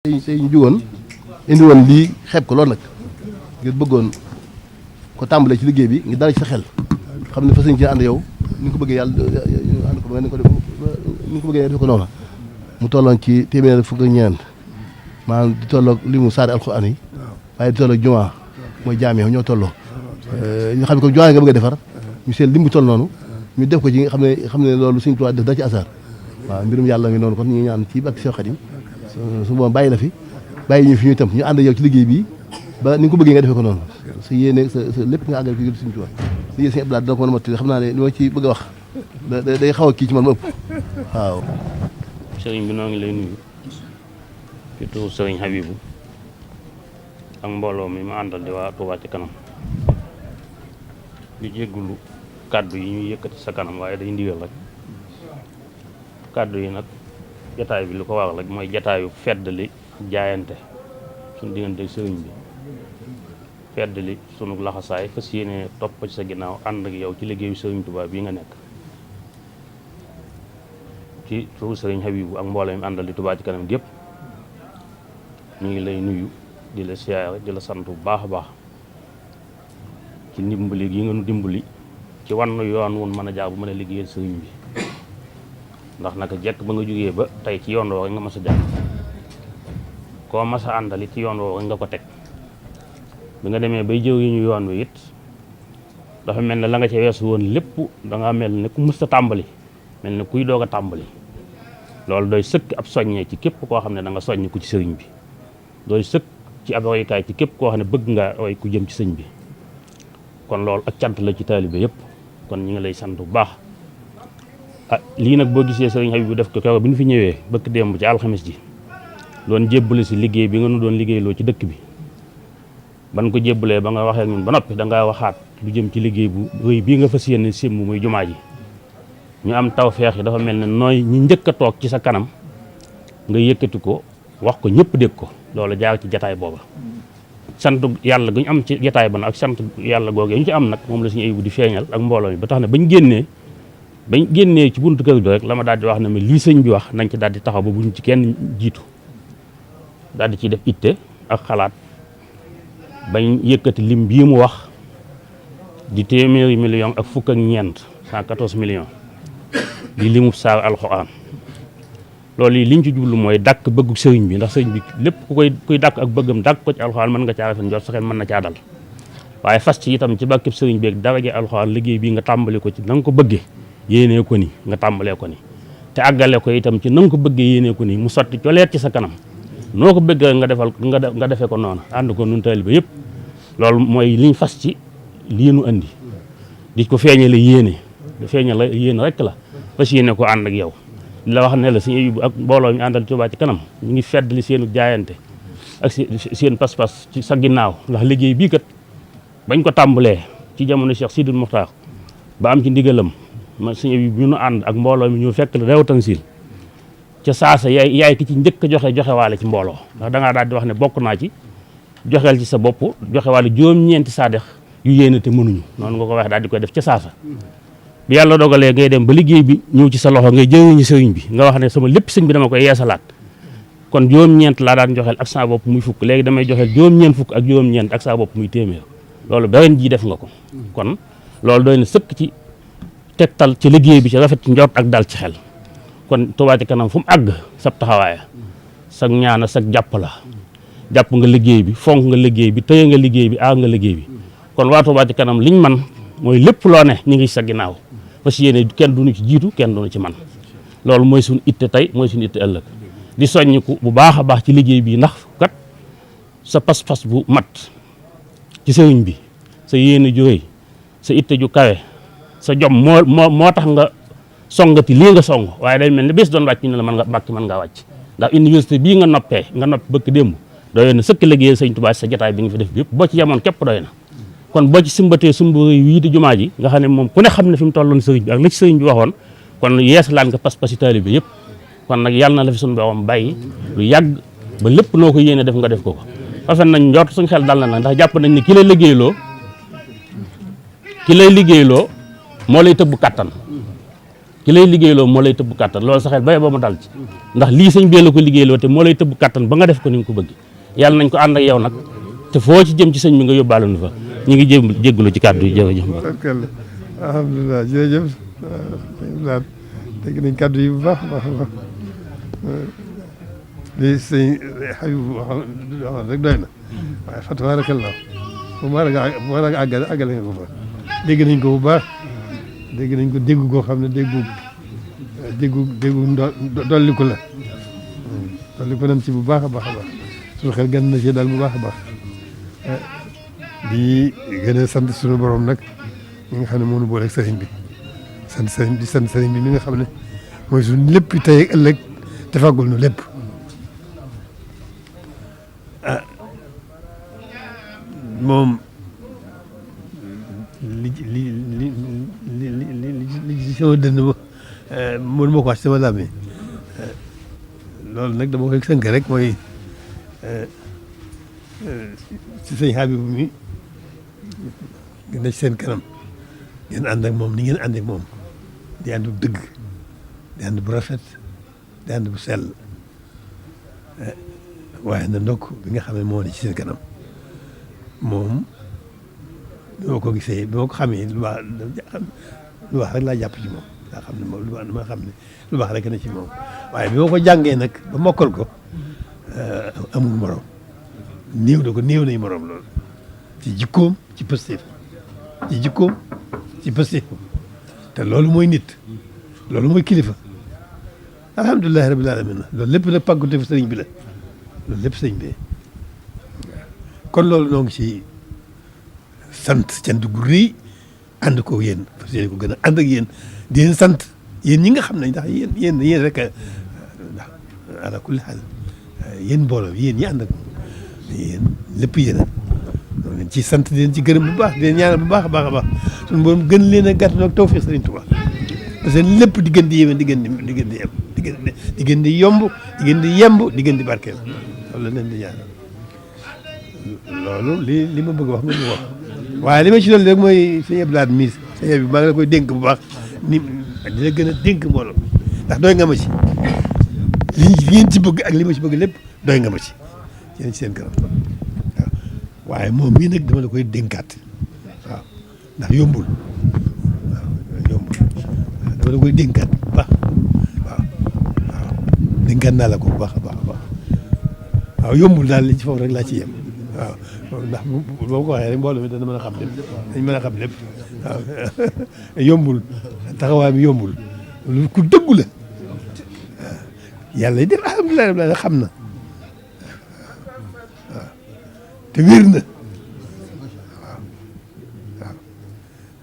tey ñu jugoon indi woon lii xeeb ko loolu nag ngir bëggoon ko tàmbalee ci liggéey bi ngi dara ci sa xel xam ne fas yéene ci ànd yow ni nga ko bëggee yàlla ànd ko ba ni nga ko bëggee def ko noonu mu tolloon ci téeméer fukk ak ñeent maanaam di tolloog li mu saari alxuraan yi waaye di tolloog jumaa mooy jaam yi ñoo tolloo ñu xam ne ko jumaa nga bëgg a defar ñu seet lim bu toll noonu ñu def ko ci xam ne loolu Sëriñ Tuubaa def da ci asaar waaw mbirum yàlla ngi noonu kon ñu ñaan ci barke Seex Xaadim su boobu bàyyi la fi bàyyi ñu fi ñu itam ñu ànd yow ci liggéey bi ba ni nga ko bëggee nga defee ko noonu sa yéene sa lépp nga àggal fi Sëriñ Tuubaa liggéey Sëriñ Abdou Lahad dina ko mën a mottali xam naa ne li ma ci bëgg a wax day xaw a kii ci man ma ëpp waaw sëriñ bi noo ngi lay nuyu ci turu sëriñ Habibu ak mbooloo mi ma àndal di waa Touba ci kanam di jéggulu kàddu yi ñuy yëkkati sa kanam waaye day ndigal rek kàddu yi nag jataay bi li ko wax rek mooy jataayu feddali jaayante suñu diggante sëriñ bi feddali sunu laxasaay fas yéene topp ci sa ginnaaw ànd ak yow ci liggéeyu sëriñ Touba bii nga nekk ci turu sëriñ Habibu ak mbooloo mi àndal di Touba ci kanam gépp ñu ngi lay nuyu di la siyaare di la sant bu baax a baax ci ndimbali gi nga nu dimbali ci wann yoon wun mën a jaar bu mën a liggéeyal sëriñ bi ndax naka jekk ba nga jógee ba tey ci yoon woo rek nga mas a jaar koo mas a àndali ci yoon woo rek nga ko teg bi nga demee bay jëw yi ñu yoon wi it dafa mel ne la nga ca weesu woon lépp danga mel ne ku mës a tàmbali mel ne kuy doog a tàmbali loolu doy sëkk ab soññee ci képp koo xam ne da nga soññ ku ci sëriñ bi doy sëkk ci ab royukaay ci képp koo xam ne bëgg nga roy ku jëm ci sëñ bi kon loolu ak cant la ci taalibe yëpp kon ñu ngi lay sant bu baax lii nag boo gisee sëriñ Habib bu def ko keroog bi ñu fi ñëwee bëkk démb ci alxames ji doon jébbale si liggéey bi nga nu doon liggéeyloo ci dëkk bi ban ko jébbalee ba nga waxee ak ñun ba noppi da ngaa waxaat lu jëm ci liggéey bu rëy bii nga fas yéene sémb muy jumaa ji ñu am tawfeex yi dafa mel ne nooy ñi njëkk a toog ci sa kanam nga yëkkati ko wax ko ñëpp dégg ko loolu jaar ci jataay booba sant yàlla gu ñu am ci jataay ba nag ak sant yàlla googee ñu ci am nag moom la suñu Ayibu di feeñal ak mbooloo mi ba tax ne bañ génnee ci buntu kër gi rek la ma daal di wax ne ma lii sëñ bi wax nañ ci daal di taxaw ba buñ ci kenn jiitu daal di ciy def itte ak xalaat bañ yëkkati lim bii mu wax di téeméeri million ak fukk ak ñeent 114 millions di limu saar alxuraan loolu yi liñ ci jublu mooy dàkk bëggu sëriñ bi ndax sëriñ bi lépp kuy dàkk ak bëggam dàkk ko ci alxuraan mën nga caa rafet njort sa xel mën na caa dal waaye fas ci itam ci bàkkib sëriñ bi ak daraje alxuraan liggéey bii nga tàmbali ko ci na nga ko bëggee yéenee ko ni nga tàmbalee ko ni te àggale ko itam ci na nga ko bëggee yéenee ko ni mu sotti coleet ci sa kanam noo ko bëggee nga defee ko noonu ànd ko nun taalibe yëpp loolu mooy liñ fas ci lii nu andi di ko feeñale yéene feeñale yéene rek la fas yéene ko ànd ak yow di la wax ne la suñu Ayibu ak mbooloo mi àndal Touba ci kanam ñu ngi feddali seenu jaayante ak seen pas-pas ci sa ginnaaw ndax liggéey bii kat bañ ko tàmbalee ci jamono Cheikh Sidil Muxtaar ba am ci ndigalam ma suñu Ayibu ñu nu ànd ak mbooloo mi ñu fekk la rew tansil ca saasa yaay ki ci njëkk a joxe waale ci mbooloo ndax dangaa daal di wax ne bokk naa ci joxeel ci sa bopp joxe waale juróom-ñeenti saadex yu yéene te mënuñu noonu nga ko wax daal di koy def ca saasa bi yàlla dogalee ngay dem ba liggéey bi ñëw ci sa loxo ngay jëriñu sëriñ bi nga wax ne sama lépp sëñ bi dama koy yeesalaat kon juróom-ñeent laa daan joxeel ak saa bopp muy fukk léegi damay joxeel juróom-ñeent fukk ak juróom-ñeent ak saa bopp muy téeméer loolu beneen ji def nga ko kon loolu doy na sëkk ci tegtal ci liggéey bi ci rafet njort ak dal ci xel kon Touba ci kanam fu mu àgg sab taxawaaya sag ñaana sag jàpp la jàpp nga liggéey bi fonk nga liggéey bi tëye nga liggéey bi aar nga liggéey bi kon waa Touba ci kanam liñ man mooy lépp loo ne ñu ngi sa ginnaaw parce que yéene kenn duñu ci jiitu kenn duñu ci man loolu mooy suñu itte tey mooy suñu itte ëllëg di soññiku bu baax a baax ci liggéey bi ndax kat sa pas-pas bu mat ci sëriñ bi sa yéene ju rëy sa itte ju kawe sa jom moo tax nga songati lii nga song waaye day mel ni bés doon wàcc ñu ne la mën nga bàkki mën ngaa wàcc ndax université bii nga noppi bëkk démb doy na sëkk liggéeyal sëñ Tuubaa sa jotaay bi nga fi def bi yëpp boo ci yemoon képp doy na kon boo ci simbatee sumbu wii di jumaa ji nga xam ne moom ku ne xam ne fi mu tolloon sëriñ bi ak li ci sëriñ bi waxoon kon yees laan nga pas-pasi taalibe yëpp kon nag yàlla na la fi suñu borom bàyyi lu yàgg ba lépp noo ko yéene def nga def ko rafet nañ njort suñ xel dal na nag ndax jàpp nañ ne ki lay liggéeyloo moo lay tëbb kattan ki lay liggéeyloo moo lay tëbb kàttan loolu saxel bay ba mu dal ci ndax lii sëñ bee la ko liggéeyloo te moo lay tëbb kàttan ba nga def ko ni nga ko bëgg yàlla nañ ko ànd ak yow nag te foo ci jëm ci sëñ bi nga yóbbaale nu fa ñu ngi jéggalu ci kàddu yi jërëjëf. alhamdulilah jërëjëf waaw dégg nañ kàddu yi bu baax a baax a baax li sëñ Habib waxoon rek doy na waaye fa tabarakallah bu ma la nga àggale nga ko fa dégg nañ ko bu baax dégg nañ ko dégg koo xam ne déggu dolliku la dolliku nañ ci bu baax a baax a baax suñu xel gën na ci daal bu baax a baax di gën a sant suñu borom nag ñi nga xam ne moo ñu booleeg sëriñ bi sant sëriñ bi mi nga xam ne mooy suñu lépp tey ak ëllëg te fàggul nu lépp moom li ci sama dënn ba mënu ma ko wax sama làmmiñ loolu nag dama koy sënk rek mooy ci sëñ Habib mi gën a ci seen kanam ngeen ànd ak moom ni ngeen ànd ak moom di ànd bu dëgg di ànd bu rafet di ànd bu sell waaye na ndokk bi nga xam ne moo ne ci seen kanam moom bi ma ko gisee bi ma ko xamee lu baax rek laa jàpp ci moom daa xam ne moom ma xam ne lu baax rek na ci moom waaye bi ma ko jàngee nag ba mokkal ko amul morom néew nañ morom loolu ci jikkoom ci pëstéef ci jikkoom ci pëstéef te loolu mooy nit loolu mooy kilifa alhamdulilahi rabbil alamin loolu lépp nag pàggute fi sëriñ bi la loolu lépp sëriñ bi kon loolu noo ngi ci sant cant gu rëy ànd ko yéen parce que ko gën a ànd ak yéen di leen sant yéen ñi nga xam ne ndax yéen rek ndax ala kulli xaal yéen mbooloo yéen ñi ànd ak yéen lépp yéen a loolu leen ci sant di leen ci gërëm bu baax di leen ñaanal bu baax a baax a baax suñu borom gën leen a gàtt nag tawfiq Sëriñ Tuubaa parce que lépp di gën di yéwén di gën di yem di gën di yomb di gën di yemb di gën di barkeel loolu la leen di ñaanal loolu li ma bëgg wax nga ñu wax waaye li ma ci doon rek mooy sëñ Abdou Lahad Miis sëñ bi maa ngi la koy dénk bu baax ni dina gën a dénk mbooloo ndax doy nga ma ci li ngeen ci bëgg ak li ma ci bëgg lépp doy nga ma ci yéen ci seen kanam waaw waaye moom mii nag dama la koy dénkaat waaw ndax yombul waaw yombul dama la koy dénkaat bu baax waaw dénkaat naa la ko bu baax a baax a baax waaw yombul daal li ci foofu rek laa ci yem waaw ndax boo ko waxee rek mbooloo mi dana mën a xam lépp dañ mën a xam lépp waaw yombul taxawaay bi yombul lu ku dëggu la waaw yàlla def alhamdulilah rabbil alamin xam na waaw te wér na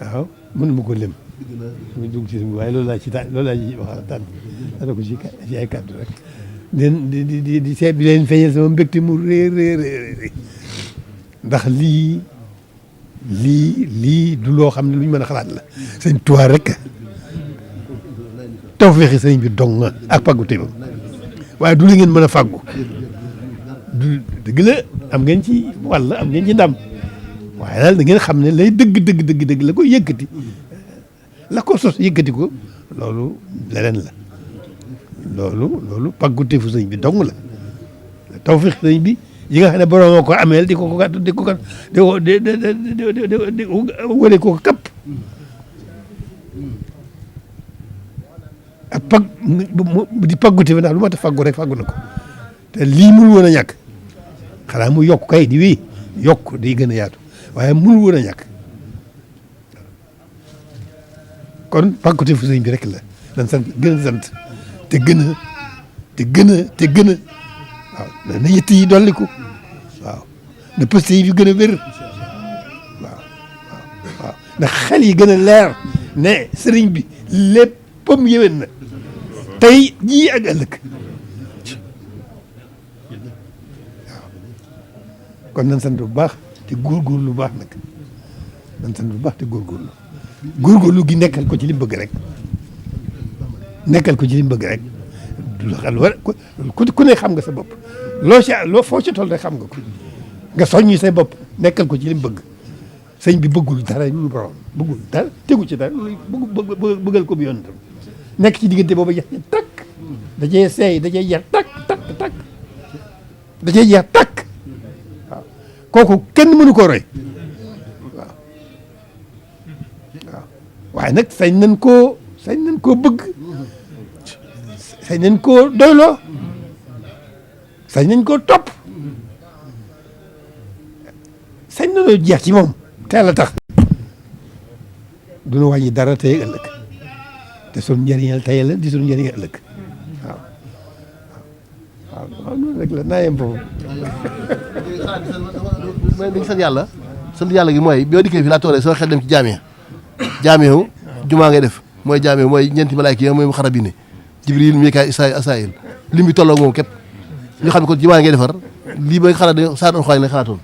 waaw mënu ma ko lem mu dugg ci waaye loolu laa ci wax tànn dana ko ci ay kàddu rek di seet bi leen feeñal sama mbégte mu réer ndax lii du loo xam ne lu ñu mën a xalaat la sëñ Tuubaa rek tawfeexi sëñ bi dong nga ak pàggu téebam waaye du li ngeen mën a fàggu du dëgg la am ngeen ci wàll am ngeen ci ndam waaye daal da ngeen xam ne lay dëgg la ko yëkkati la ko sos yëkkati ko loolu leneen la loolu pàggu téefu sëñ bi dong la tawfeexi sëñ bi yi nga xam ne borom ko ameel di ko wële ko kapp ak pag di pàggute ndax lu ma ta fàggu rek fàggu na ko te lii mënul woon a ñàkk xanaa mu yokk kay di wéy yokk day gën a yaatu waaye mënul woon a ñàkk kon pàggute fu sëñ bi rek la dañ sant gën a sant te gën a waaw na yëtt yi dolliku waaw na pëste yi gën a wér waaw ndax xel yi gën a leer ne sëriñ bi léppam yéwén na tey jii ak ëllëg waaw kon nan sant bu baax te góorgóorlu lu baax nag nan sant bu baax te góorgóorlu gi nekkal ko ci li bëgg rek nekkal ko ci li bëgg rek ku ne xam nga sa bopp loo foo ci toll rek xam nga ko nga soññi say bopp nekkal ko ci li mu bëgg sëñ bi bëggul dara ñu borom bëggul dara tegu ci dara bëggal ko bu yoon tam nekk ci diggante boobu jeex takk da cee seey da cee jeex takk da cee jeex takk waaw kooku kenn mënu ko roy waaw waaye nag sañ nañ koo bëgg sañ nañ koo doyloo sañ nañ koo topp sañ nañoo jeex ci moom teel a tax duñu wàññi dara tey ëllëg te suñu njëriñal tey la di suñu njëriñal ëllëg waaw noonu rek la naa yem foofu. dañu sant yàlla gi mooy bi ma dikkee fi laa tooree sama xel dem ci jaamiya jumaa ngay def mooy jaamiya mooy ñeenti malaayka yi mooy mu xarab yi ne Jibril Mikaayil Israayil lim bi tolloo moom képp ñu xam ne kon jumaa ngay defar lii ba xalaat dañoo saa doon xool ne xalaatoon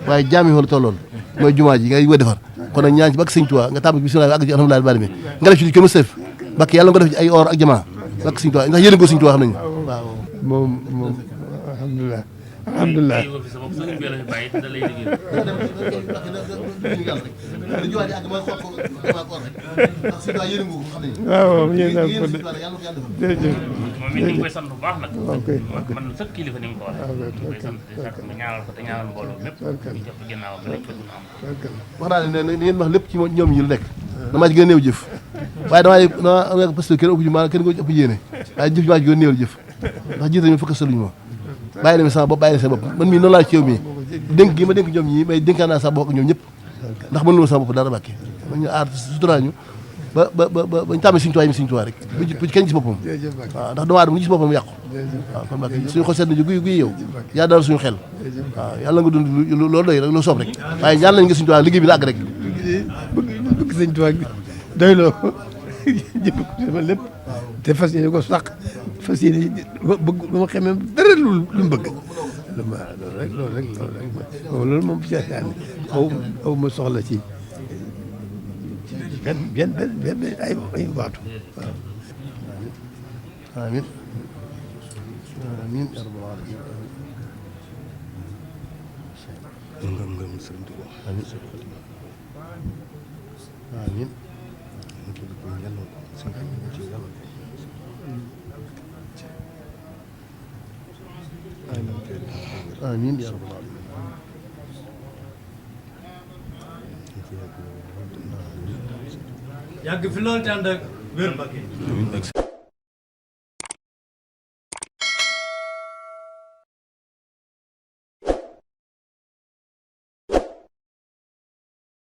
waaye jaamiya la tolloon mooy jumaa ji ngay defar kon nag ñaan ci bakk sëñ Tuubaa nga tàmbali bismillah àgg ci alhamdulilah bari mi nga def ci li kenn mës a def bakk yàlla nga def ci ay or ak jamaa bakk sëñ Tuubaa ndax yéen a ko sëñ Tuubaa xam nañu waaw moom alhamdulilah waaw yéen a ko jërëjëf moom it ñu ngi koy sant bu baax nag. man sëkk kilifa ni mu ko waxee. ñu koy sant di sant nga ñaanal ko te ñaanal mbooloo mépp. ñu jot ginnaawam rek ko dina am. wax naa ne ne ngeen wax lépp ci ñoom ñi lu nekk damaa ci gën a néew jëf waaye damaa parce que kenn ëpp maa kenn ko ëpp yéene waaye jëf maa ci gën a néew jëf ndax jiite ñu fokk saluñu ma bàyyi na mi sama bopp bàyyi na sa bopp man mii noonu laa ci yow mii dénk gi ma dénk ñoom ñii may dénkaan naa sa bopp ak ñoom ñëpp ndax mënuloo sama bopp dara bàkke ñu aar suturaa ñu ba ñu tàmmee Sëñ Tuubaa yi Sëñ Tuubaa rek bu ci kenn gis boppam waaw ndax doomu aadama gis boppam yàqu waaw kon bàkke suñu xol seet nañu guy yow yaa daal suñu xel waaw yàlla nga dund loolu doy rek loo soob rek waaye ñaan lañ nga Sëñ Tuubaa liggéey bi la àgg rek bëgg Sëñ Tuubaa doyloo ko jëpp ko sama lépp te fas yéene ko sax fas yéene bëgg lu ma xamee dara lu mu bëgg loolu moom ci aw ma soxla ci benn ay waxtu waaw amiin amiin ya rabbal aalamiin amiin amiin yaa rabbal aalamiin yàgg fi loolu tànd ak wér